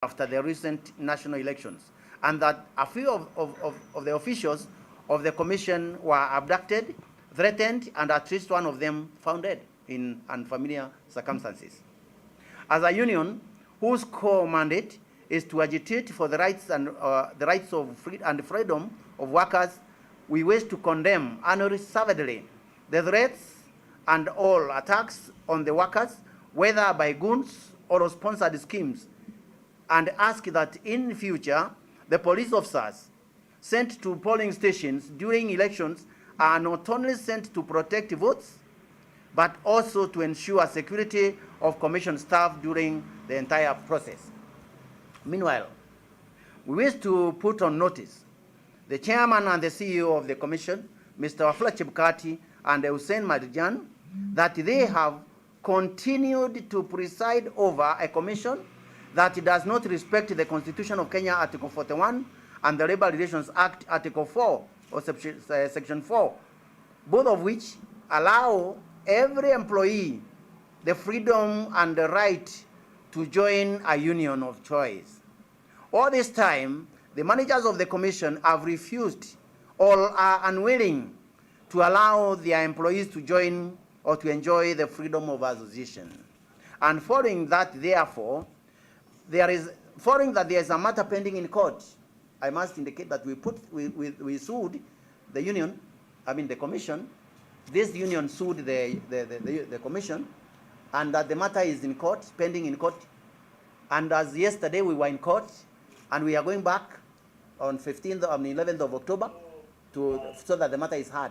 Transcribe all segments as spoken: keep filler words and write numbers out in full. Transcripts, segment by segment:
after the recent national elections, and that a few of, of, of, of the officials of the commission were abducted, threatened, and at least one of them found dead in unfamiliar circumstances. As a union whose core mandate is to agitate for the rights and, uh, the rights of free-, and freedom of workers, we wish to condemn unreservedly the threats and all attacks on the workers, whether by goons or sponsored schemes, and ask that in future the police officers sent to polling stations during elections are not only sent to protect votes, but also to ensure security of commission staff during the entire process. Meanwhile, we wish to put on notice the chairman and the C E O of the commission, Mister Wafula Chebukati and Hussein Marjan, that they have continued to preside over a commission that does not respect the Constitution of Kenya, Article forty-one, and the Labour Relations Act, Article four, or sep-, uh, Section four, both of which allow every employee the freedom and the right to join a union of choice. All this time, the managers of the commission have refused or are unwilling to allow their employees to join or to enjoy the freedom of association. And following that, therefore, there is, following that there is a matter pending in court, I must indicate that we put, we, we, we sued the union, I mean the commission. This union sued the, the, the, the, the commission, and that the matter is in court, pending in court. And as yesterday we were in court, and we are going back on fifteenth, on eleventh of October to, so that the matter is heard.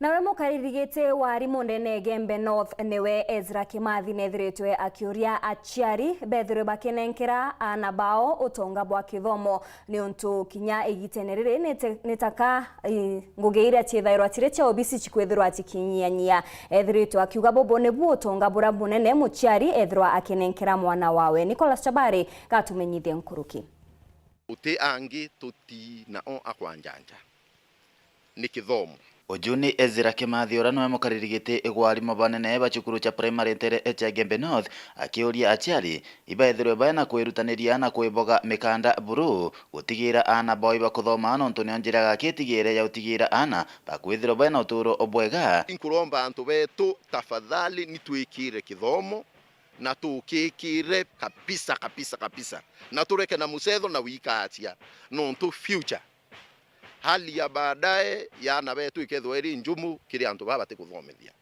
Nawe mukariri giti wa Rimonde Negembe North niwe Ezra Kimathi nethiritwe akiuria aciari bethirwe bakinenkera aana bao utonga bwa kithomo, niuntu kinya igitene riri nite-, nitaka, i, ngugi iria ciithairwa ciri cia obisi cikwithirwa cikinyianyia. Ethiritwe akiuga bubu nibu utonga buria bunene muciari ethirwa akinenkera mwana wawe. Nicholas Chabari gatumenyithie nkuruki. Uti angi tuti na o akwanjanja. Ni kithomo. Uju ni Ezra Kimathi, uria niwe mukariri giti gwa arimu banene ba cukuru cia primary ntere cia Gembe North, akiuria aciari ibaethirwe baina kwirutaniria na kwiboga mikanda buru gutigira aana bao ibakuthoma, nontu nio njira gaki itigire ya gutigira aana bakwithirwa baina uturo bwega. Inkuromba antu betu, tafadhali, ni twikire kithomo na tukikire kabisa, kabisa, kabisa, na tureke na mucetho na wikacia, nontu future, hali ya baadaye ya aana betu ikethirwa iri njumu kiri antu baba batikuthomithia,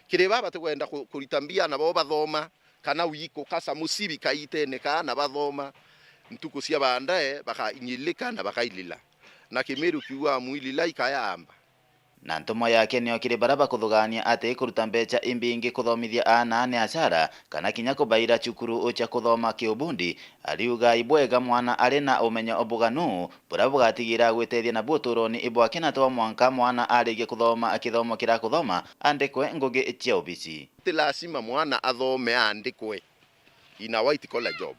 kiri baba batikwenda ku-, kurita mbia aana bao bathoma, kana wiku kasa musibi kaitene ka aana bathoma, ntuku cia baadaye bakanyilika na bakailila, na Kimiru kiuga mwilila ikayamba. Na ntumwa yake nio kiri baria bakuthugaania ati kuruta mbeca imbingi kuthomithia aana ni acara, kana kinya kubaira cukuru cia kuthoma kiubundi. Ariuga ibwega mwana ari na umenyo buganu buria bugatigira gwitethia nabu uturoni bwake, na to mwanka mwana arikie kuthoma kithomo kiria akuthoma, andikwe ngugi cia obisi. Ti lazima mwana athome andikwe in a white collar job,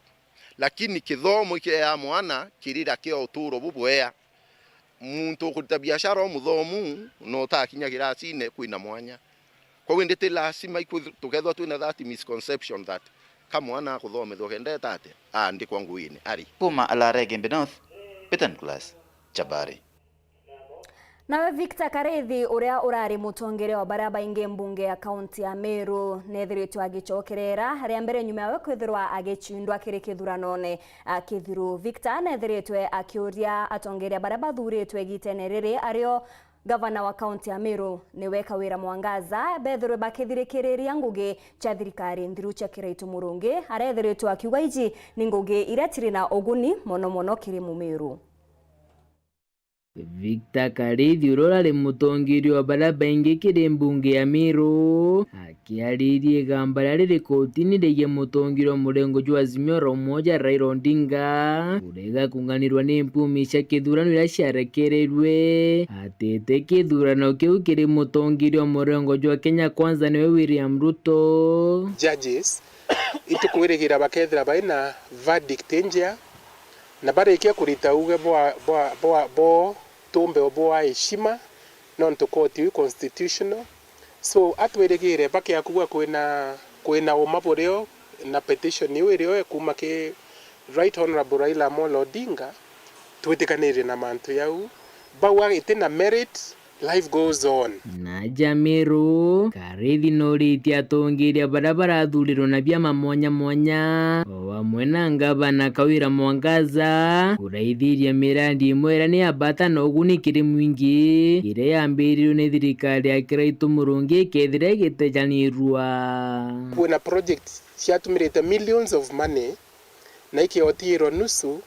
lakini kithomo ikiea mwana kirira kia uturo bubwea. Muntu ukurita biashara umuthomu na utakinya kiracine kwina mwanya. Kwou indi ti lazima ikwith-, tukethirwa twina that misconception that ka mwana akuthomithwa kenda eta atia aandikwa nguine ari. Kuma Alare Gembe North, Peter Nicholas Chabari. Nawe Victor Karithi, uria urari mutongeria wa baria baingi mbunge ya kaunti ya Meru, nethiritwe agicokerera ria mbere nyuma yawe kwithirwa agicindwa kiri kithuranone. A, Kithiru Victor nethiritwe akiuria atongeria baria bathuritwe igitene riri, ario gavana wa kaunti ya Meru niwe Kawira Mwangaza, bethirwe bakithirikiriria ngugi cia thirikari nthiru cia Kiraitu Murungi, aria ethiritwe akiuga iji ni ngugi iria ciri na uguni mono mono kiri Mumiru. Victor Karithi, uria urari mutongeria wa baria baingi kiri mbunge ya Meru, akiariria igamba riria riri kotini riegie mutongeria wa murengo jwa Azimio la Umoja Raila Odinga, urega kunganirwa ni mpumi cia kithurano iria ciarekereirwe, atete kithurano kiu kiri mutongeria wa murengo jwa Kenya Kwanza niwe William Ruto. Judges, itukwirigira bakethira baina verdict njea, na barikia kurita uuge bwa, bwa, bwa, boo, tumbe o bwa heshima, nontu koti iu constitutional. So, atwirigire bakia kuuga kwina, kwina uma burio na petition iu irio ekuuma ki, Right Honourable Raila Amolo Odinga, twitikanirie na mantu jau. Bauga iti na merit, life goes on. Na Jamiru, Karithi noritie atongeria baria barathurirwe na biama mwanya mwanya, o amwe na ngavana Kawira Mwangaza, kuraithiria mirandi imwe iria ni ya bata na uguni kiri mwingi, iria yambirirwe ni thirikari ya Kiraitu Murungi ikethira igitejanirua. Kwina project ciatumirite millions of money, na ikiotiirwa nusu,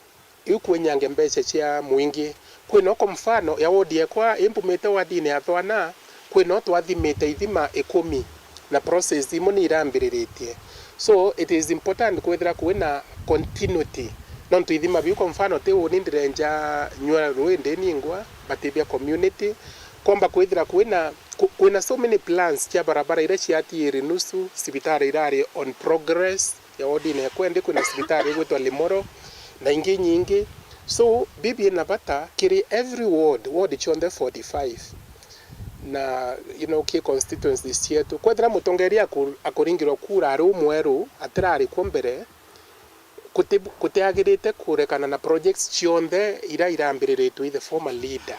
iu kwenyange mbeca cia mwingi. Kwina kwa mfano ya wodi yekwa impumite wadine ya Thwana, kwina twathimite ithima ikumi na process imwe ni irambiriritie. So it is important kwithira kwina continuity, nontu ithima biu kwa mfano ti uni ndirenja nyua rui ndi ningwa, but bia community. Kwomba kwithira kwina, ku-, kwina so many plans cia barabara iria ciatiiri nusu, cibitari irari on progress, ya wodine ya Kwendi kwina cibitari igwitwa Limoro na ingi nyingi. So bibi ina bata kiri every ward, ward cionthe forty-five, na, you know, ki constituencies cietu. Kwethira mutongeria aku-, akuringirwa kura ari umweru atirari kwo mbere, kuti-, kutiagirite kurekana na projects cionthe iria irambiriritwe i the former leader,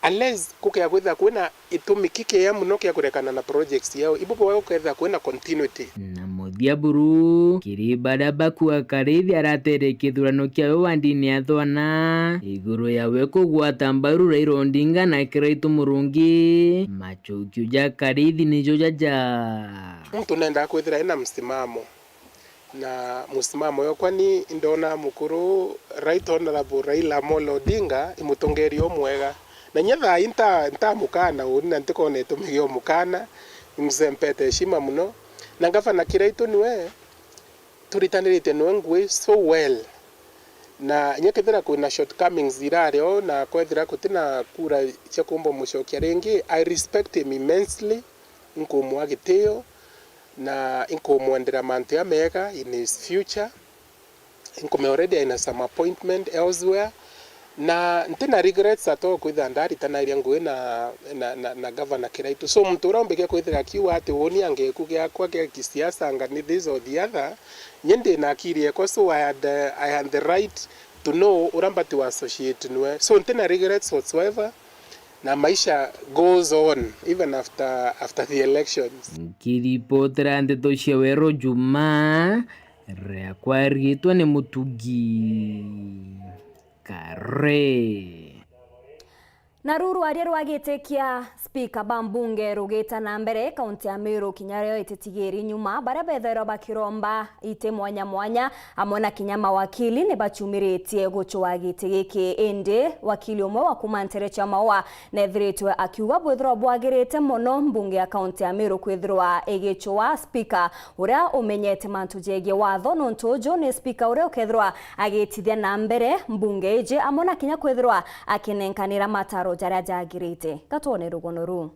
unless kukea kwithira kwina itumi kikea muno kia kurekana na projects yao, ibu bwa gukethira kwina continuity. Na muthia buru, kiri baria bakua Karithi aratere kithurano kiawe wandini ya Thwana, iguru yawe kugwata mbaru Raila Odinga na Kiraitu Murungi, macokio ja Karithi nijo jaja. Muntu nendaa kwithira ena msimamo. Na musimamo yokwa ni ndona mukuru Right Honourable Raila Amolo Odinga i mutongeria umwega. Na inya thaa ii nta-, ntamukana uni na ntikona itumi gia umukana, ni mzee mpete heshima muno. Na ngavana Kiraitu niwe turitanirite niwe ngui so well. Na inya kethira kwina shortcomings irari o na kwethira gutina kura cia kumba umucokia ringi, I respect him immensely, nkumua gitio. Na inkumwendera mantu jamega in his future. Inkume already aina some appointment elsewhere. Na ntina regrets at all kwithira ndaritanaria ngugi na, na, na, na Governor Kiraitu. So muntu uria umbikia kwithira akiuga ati uni angeku giakwa gia kisiasa anga ni this or the other, nye ndi na akiri ekwa, so I had, uh, I had the right to know uria mbati wa associate nwe. So ntina regrets whatsoever. Na maisha goes on even after, after the elections. Nkiripotera ndeto cia Wero Juma, riakwa riitwa ni Mutugi Kare. Na ru rwaria rwa giti kia spika ba mbunge rugita na mbere, kaunti ya Meru kinya rio ititigiri nyuma, baria bethairwa bakiromba iti mwanya mwanya, amwe na kinya mawakili ni bacumiritie gucua giti giki. Indi wakili umwe wa kuuma ntere cia Maua nethiritwe akiuga bwithirwa bwagirite mono mbunge ya kaunti ya Meru kwithirwa igicua spika uria umenyete mantu jegie watho, nontu uju ni spika uria ukethirwa agitithia na mbere mbunge iji, amwe na kinya kwithirwa akinenkanira mataro jaria jagirite. Gatwone rugono ruu.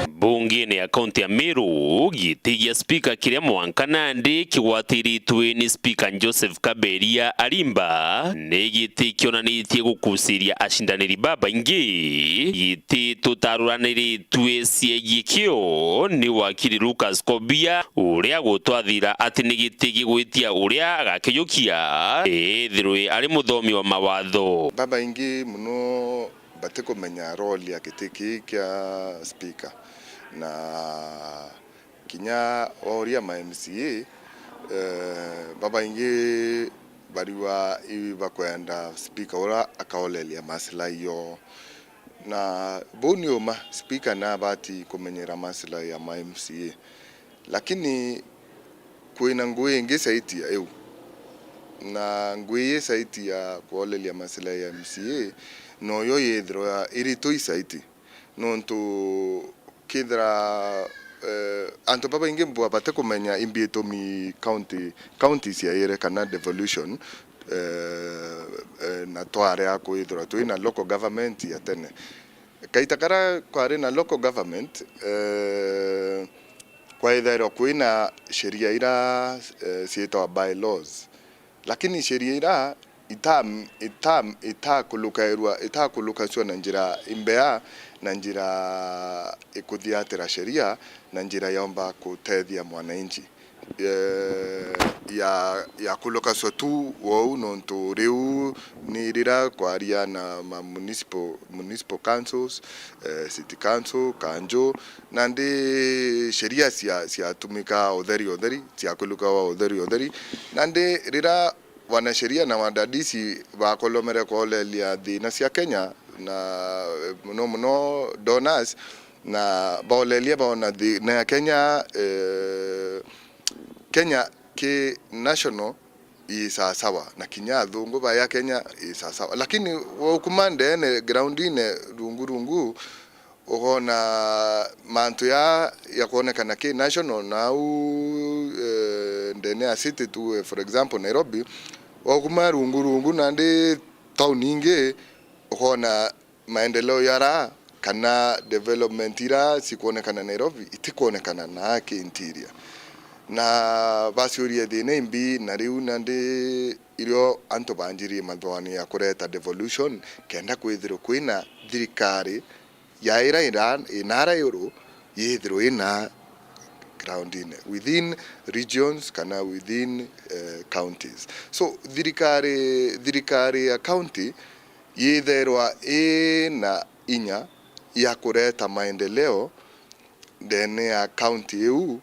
Mbungene ya kaunti ya Meru, giti gia spika kiria mwanka nandi kigwatiritwe ni spika Joseph Kaberia Arimba, ni giti kionanitie gukuciria acindaniri babaingi. Giti tutaruraniritwe ciegie kio ni wakiri Lucas Kobia, uria gutwathira ati ni giti gigwitia uria agakijukia, ethirwe ari muthomi wa mawatho. Babaingi muno batikumenya role ya giti kii kia spika, na kinya wauria ma M C A, eh, babaingi bariwa ibakwenda spika uria akaoleria maslahi yoo, na buu ni uma, spika nabati kumenyera maslahi ya ma M C A. Lakini kwina ngui ingi saiti ya iu, na ngui ii saiti ya kwoleria maslahi ya M C A, noyo yithirwa iri tui saiti. Nontu kethira, eh, antu babaingi mbua batikumenya imbi itumi county, counties yaire kana devolution, eh, eh, na twarea kwithirwa twina local government ya tene. Kaita karia kwari na local government, eh, kwaithairwa kwina sheria ira, eh, ciitagwa bylaws. Lakini sheria ira ita-, ita-, itakulukairwa, itakulukacua na njira imbea, na njira ikuthiatira sheria, na njira yomba kutethia mwananchi. eh, ya, ya kulukaswa tu wou, nontu riu ni rira kwaria na ma municipal, municipal councils, eh, city council, kanju, nandi sheria cia, ciatumika utheri utheri, cia kulukawa utheri utheri. Nandi rira wanasheria na wadadisi bakolomere kwolelia thina cia Kenya, na, eh, muno muno donors, na baolelia baona thina ya Kenya, eh, Kenya ki national i sasawa, na kinya athungu ba ya Kenya i sasawa, lakini waukuma ndeene groundine rungu rungu, ukoona mantu ya, ya kwonekana ki national na au, eh, ndeene ya city tu, eh, for example Nairobi, waukuma rungu rungu nandi town ingi, ukoona maendeleo yara kana development ira cikwonekana Nairobi itikwonekana na ki interior. Na baciuria thina imbi, na riu nandi irio antu banjirie mathwani ya kureta devolution, kenda kwithirwe kwina thirikari ya ira ira-, inara iguru yithirwe ina groundine within regions kana within, eh, counties. So thirikari, thirikari ya county yithairwa ina inya ya kureta maendeleo ndeene ya county iu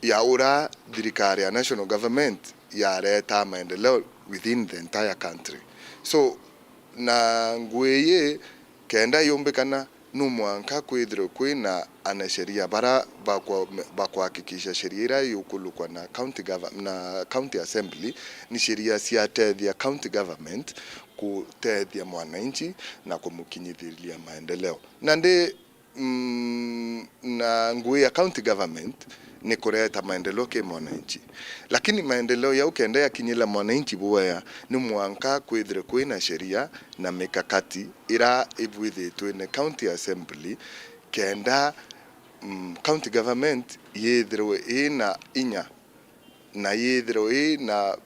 ya ura thirikari ya national government yareta maendeleo within the entire country. So, na ngui ii kenda yumbikana, no mwanka kwithirwe kwina anasheria bara bakwa-, bakuhakikisha sheria iria yukulukwa na county gov-, na county assembly ni sheria ciatethia county government kutethia mwananchi na kumukinyithiria maendeleo. Nandi, mm, na ngui ya county government ni kureta maendeleo ki mwananchi. Lakini maendeleo yau kenda yakinyira mwananchi bwega, ni mwanka kwithire kwina sheria na mikakati ira ibwithitwe ni county assembly, kenda, mm, county government yithirwe ina inya na yithirwe ina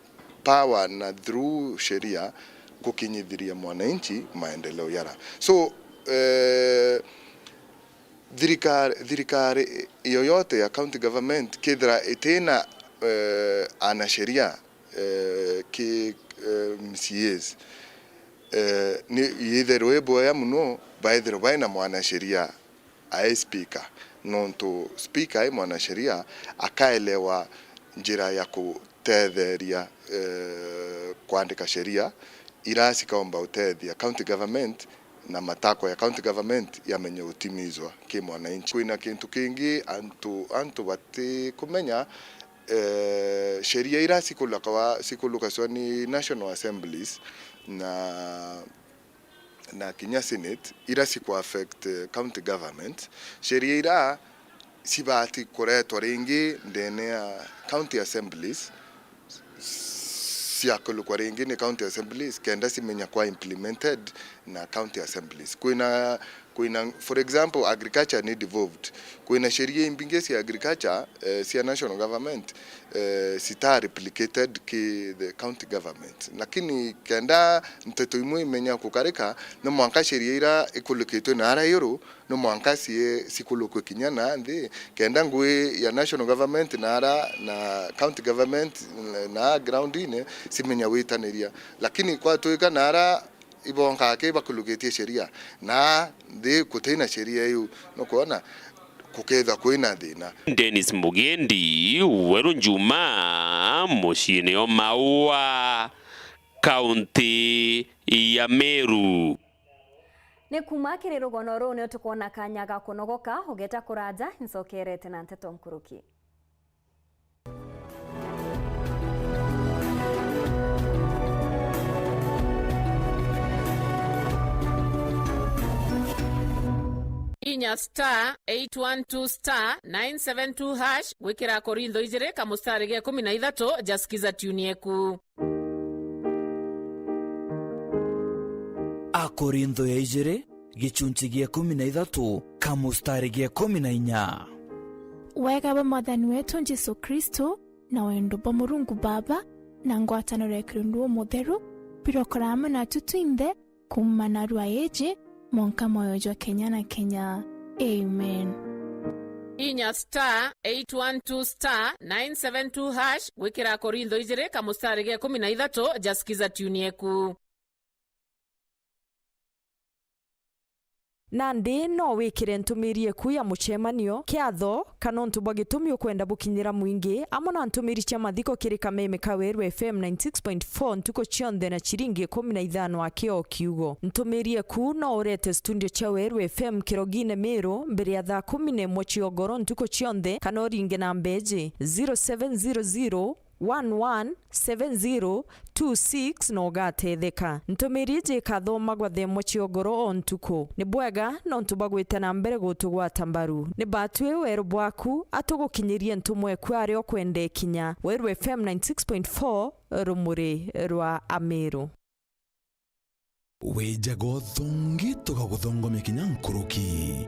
power na through sheria gukinyithiria mwananchi maendeleo yara. So, eh, thirikari, thirikari yoyote ya county government kethira itina, eh, anasheria, eh, ki, eh, M C As, eh, ni yithirwe ibwega muno baithirwe baina mwanasheria ae speaker, nontu speaker ai mwanasheria akaelewa njira ya kutetheria, eh, kwandika sheria ira cikaomba utethia county government na matakwa ya county government yamenye utimizwa ki mwananchi. Kwina kintu kingi antu, antu batikumenya, eh, sheria ira cikulakawa, cikulukaswa ni national assemblies na na kinya senate, ira ciku affect, eh, county government, sheria ira cibati kuretwa ringi ndene ya county assemblies, ciakulukwa ringi ni county assemblies, kenda cimenya kwa implemented na county assemblies. Kwina, kwina, for example, agriculture ni devolved. Kwina sheria imbingi cia agriculture, eh, cia national government, eh, cita replicated ki the county government. Lakini kenda nteto imwe imenya kukarika, no mwanka sheria ira ikulukitwe na ara iguru, no mwanka cie cikulukwe kinya na nthi, kenda ngui ya national government na ara na county government na groundine cimenya gwitaniria. Lakini kwatuika na ara ibonkaa ki bakulukitie sheria, na nthi gutina sheria iu, nukwona, gukethwa kwina thina. Dennis Mugendi, Weru Njuma, muciine o Maua, kaunti ya Meru. Ni kuuma kiri rugono ruu nio tukwona kanya ga kunogoka, ugeta kuraja, ncokerete na nteto nkuruki. Inya star eight one two star nine seven two hash gwikira Akorintho ijiri kamustari ga ikumi na ithatu, ja sikiza tune yeku. Akorintho ya ijiri, gicunci gia ikumi na ithatu, kamustari ga ikumi na inya. Wega bwa Mwathani wetu Jesu Kristo, na wendo bwa Murungu Baba, na ngwataniro ya Kirundu Umutheru, birokora amwe natu twinthe, kuuma narua iji, mwanka mwoyo jwa kenya na kenya. Amen. Inya star eight one two star nine seven two hash gwikira Korintho ijiri kamustari ga ikumi na ithatu ja Skiza tune eku. Nandi no wikire ntumiri eku ya mucemanio, kiatho, kana untu bwa gitumi ukwenda bukinyira mwingi, amwe na ntumiri cia mathiko kiri kameme ka Weru F M ninety six point four ntuku cionthe na ciringi ikumi na ithano aki o kiugo. Ntumiri eku no urete studio cia Weru F M Kirogine Miru mbere ya thaa kumi na imwe cia ugoro ntuku cionthe, kana uringe namba iji, zero seven zero zero one one seven zero two six na ugatetheka. Ntumiri iji ikathomagwa thaa imwe cia ugoro o ntuku. Ni bwega nontu bwa gwita na mbere gutugwata mbaru. Ni batwi weru bwaku, atugukinyirie ntumwa eku aria ukwenda ikinya. Weru F M ninety six point four, rumuri rwa Amiru. Wijaga uthongi, tugaguthongomia kinya nkuruki.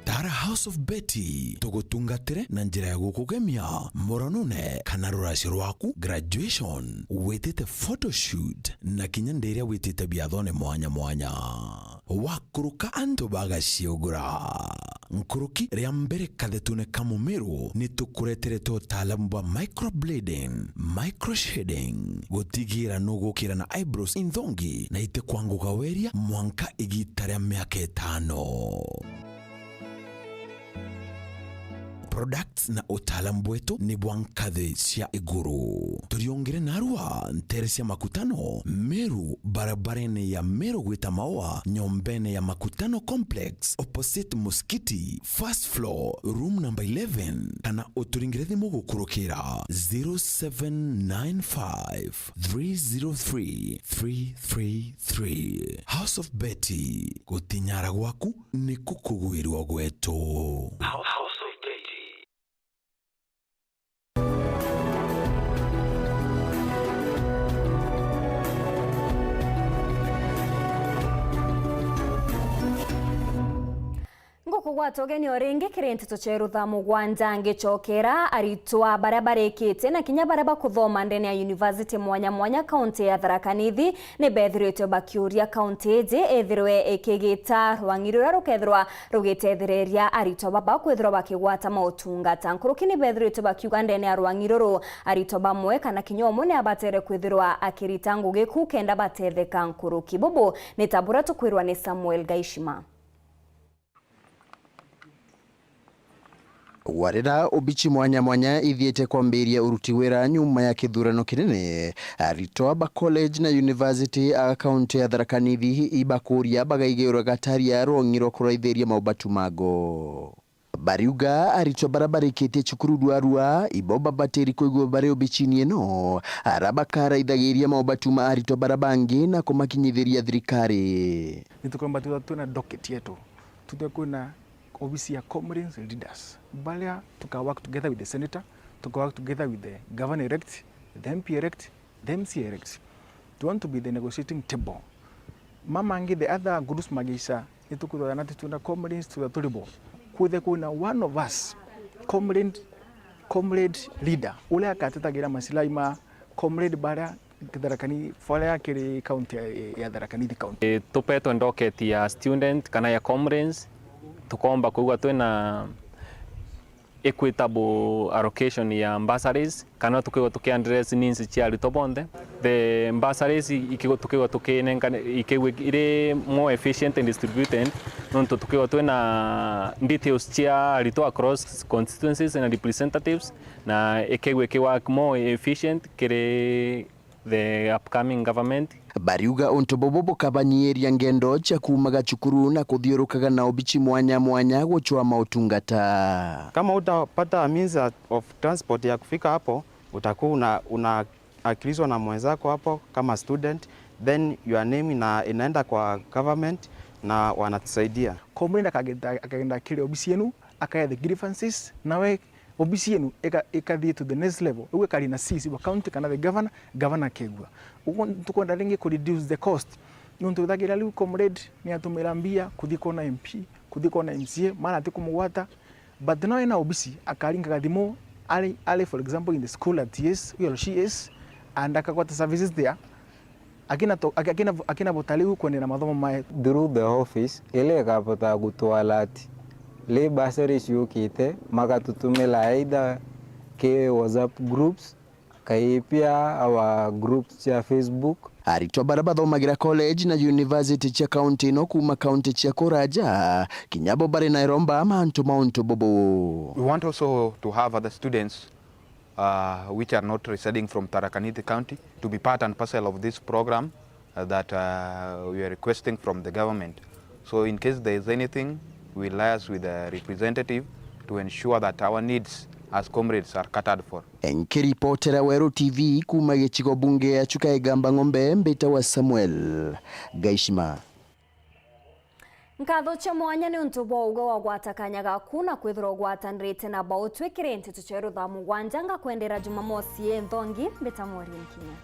Tara House of Betty, tugutungatire na njira ya gukugemia muronone kana ruracio rwaku, graduation, witite photoshoot, na kinya ndiria witite biathone mwanya mwanya. Wakuruka antu bagaciugura. Nkuruki ria mbere kathetune ka Mumiru, ni tukureterete utaalamu bwa microblading, microshading, gutigira nugukira na eyebrows inthongi na itikwanguga weria mwanka igita ria miaka itano. Products na utaalamu bwetu ni bwa nkathi cia iguru. Turiongire narua ntere cia Makutano, Meru, barabarene ya Meru gwita Maua, nyombene ya Makutano Complex, opposite Musikiti, first floor, room number eleven, kana uturingire thimu gukurukira zero seven nine five three zero three three three three. House of Betty, gutinyara gwaku niku kugwirwa gwetu. House of Betty. Ngukugwata ugeni o ringi kiri nteto cia rutha mugwanja ngicokera aritwa baria barikite na kinya baria bakuthoma ndene ya university mwanya mwanya kaunti ya Tharaka Nithi ni bethiritwe bakiuria kaunti iji ithirwe ikigita rwangi ruria rukethirwa rugitethereria aritwa baba kwithirwa bakigwata mautungata. Nkuruki ni bethiritwe bakiuga ndene ya rwangi ruru aritwa bamwe kana kinya umwe ni abatere kwithirwa akirita ngugi ku kenda batetheka nkuruki. Bubu ni ta buria tukwirwa ni Samuel Gaishima. Warira obici mwanya mwanya ithiite kwambiria uruti wira nyuma ya kithurano kinene, aritwa ba college na university a kaunti ya Tharaka Nithi ibakuria bagaigeurwa gatari ya rwong'i rwa kuraithiria maubatu mago. Bariuga aritwa bara barikitie cukuru rwarua ibo babatiri kuigua bari obicini ino, ara bakaraithagiria maubatu ma aritwa bara bangi na kumakinyithiria thirikari. Nitukwamba twithwa twina docket yetu, twithwe kwina obisi ya comrades leaders, baria tuka work together with the senator, tuka work together with the governor elect, the M P elect, the M C elect. We want to be the negotiating table. Mamangi, the other groups magica, nitukwithwa na titwenda comrades, twithwa turi bo. Kwithe kwina one of us, comrade, comrade leader, uria akatetagira masilai ma comrade baria Tharaka Nithi, baria kiri county ya, ya Tharaka Nithi county. Eh, tupetwe docket ya student kana ya comrades, tukomba kwigua twina equitable allocation ya bursaries, kana tukwigua tukiaddress needs cia aritwa bonthe. The bursaries ikigwa, tukwigua tukinenkane, ikigwe iri more efficient and distributed, nontu tukwigua twina details cia aritwa across constituencies na representatives, na ikigwe ki work more efficient kiri the upcoming government. Bariuga untu bubu bukabanyiiria ngendo cia kuumaga cukuru na kuthiurukaga na obici mwanya mwanya gucwaa mautungata. Kama utapata means of transport ya kufika hapo, utakuwa una, una akilizwa na mwenzako hapo kama student, then your name ina, inaenda kwa government na wanatusaidia. Comrade akagenda, akagenda kiri obisi yenu, akaethe grievances, nawe obisi yenu ika-, ikathii to the next level. Uguo ikari na C C wa county kana the governor, governor akegua. Uguo tukwenda ringi ku reduce the cost. Nontu withagira riu comrade ni atumira mbia kuthi kwona M P, kuthi kwona M C A, maana ati kumugwata. But no ena obisi, akaringaga thimu, ari, ari, for example, in the school that he is, he or she is, And akagwata services there, akina to-, aki-, akina, akina butali u kuendelea na mathomo mae. Through the office, ile ikabota gutwalati le bursary ciukite, magatutumila either ki WhatsApp groups, kai pia our groups cia Facebook. Aritwa baria bathomagira college na university cia county ino kuuma county cia kuraja, kinya bo bari na iromba mantu ma untu bubu. We want also to have other students, uh, which are not residing from Tharaka Nithi County to be part and parcel of this program, uh, that, uh, we are requesting from the government. So in case there is anything, we liaise with the representative to ensure that our needs as comrades are catered for. Nkiripotera Weru T V kuuma gicigo bunge ya Chuka Igamba Ng'ombe, mbitawa Samuel Gaishima. Nkatho cia mwanya ni untu bwa ugwe wagwata kanya gaku na kwithirwa ugwatanirite na bautwikire nteto cia ruthaa mugwanja ngakwendera Jumamosi inthongi, mbita Maureen Kinya.